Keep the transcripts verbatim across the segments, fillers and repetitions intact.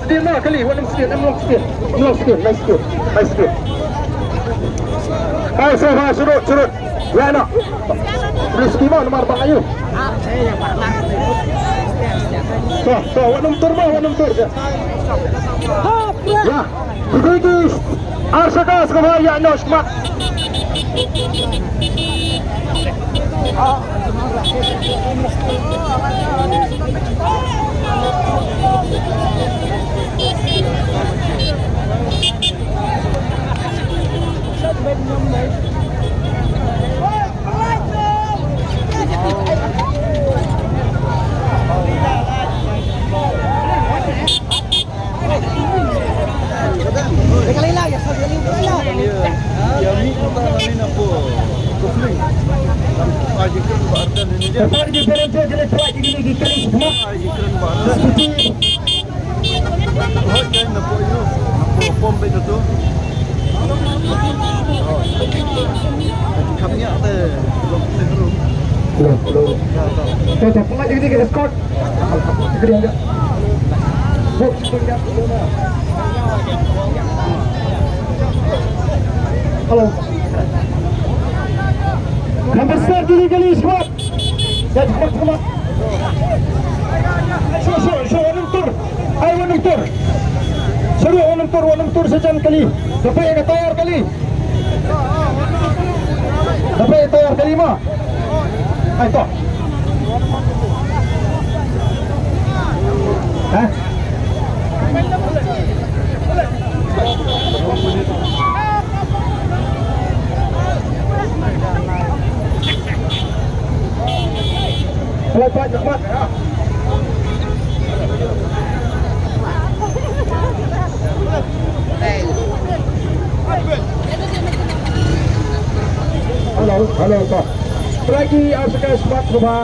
Din ma kali, wat nym skin, nym long skin, nym long skin, nice skin, nice skin. Hai, so, ha, surut, surut. Ya, no. Beli skin ma, nomor bang ayu. So, so, wat nym tur ma, wat nym tur, ya. Ya. Digi ki ar saka saka ma, ya, no, shmat. Hello, hello. Hello. Hello. Number thirty, English squad. Shu, shu, shu, wat nym tur. Ai, wat nym tur. Shu, wat nym tur, wat nym tur, shu jan kali. Dapat ïa ka tayar kali. Dapat ïa ka tayar kali ma. Ai, to. Hah? Hello, hello, pa. Lagi, ah, sekai sepat, pa.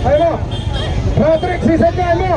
Ayo. Patrick, si sekai, ma.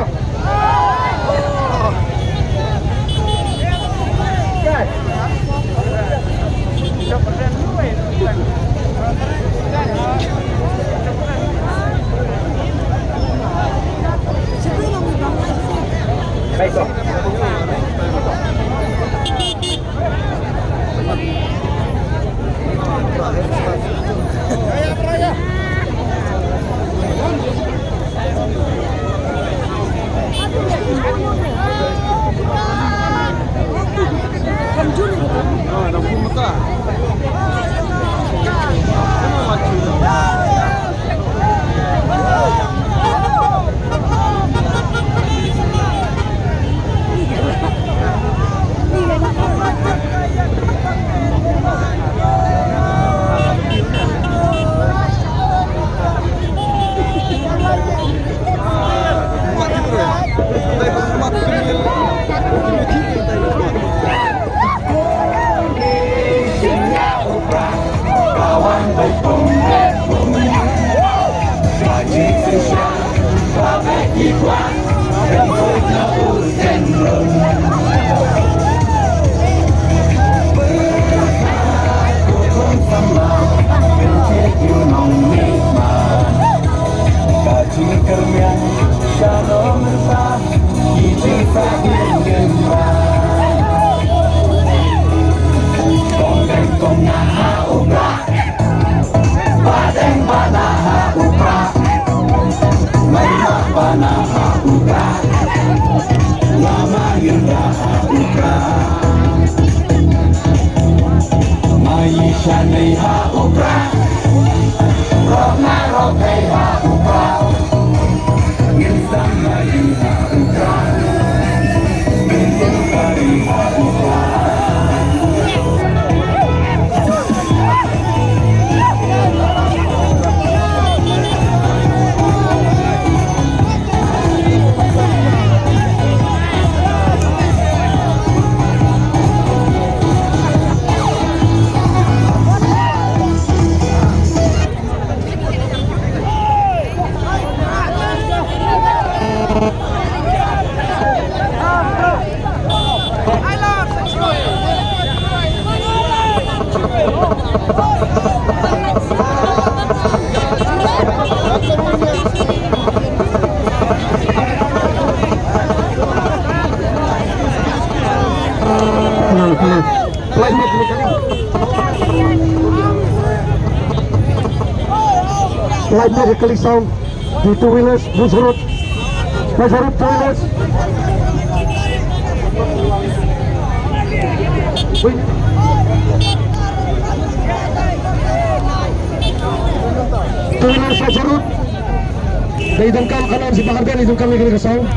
Lai pyrkhat kali sound di two wheelers, bus road. Bus road, two wheelers. Wait. Two wheelers, bus road. Dei dengkam kanan si bahar dei dengkam ni kiri kasang.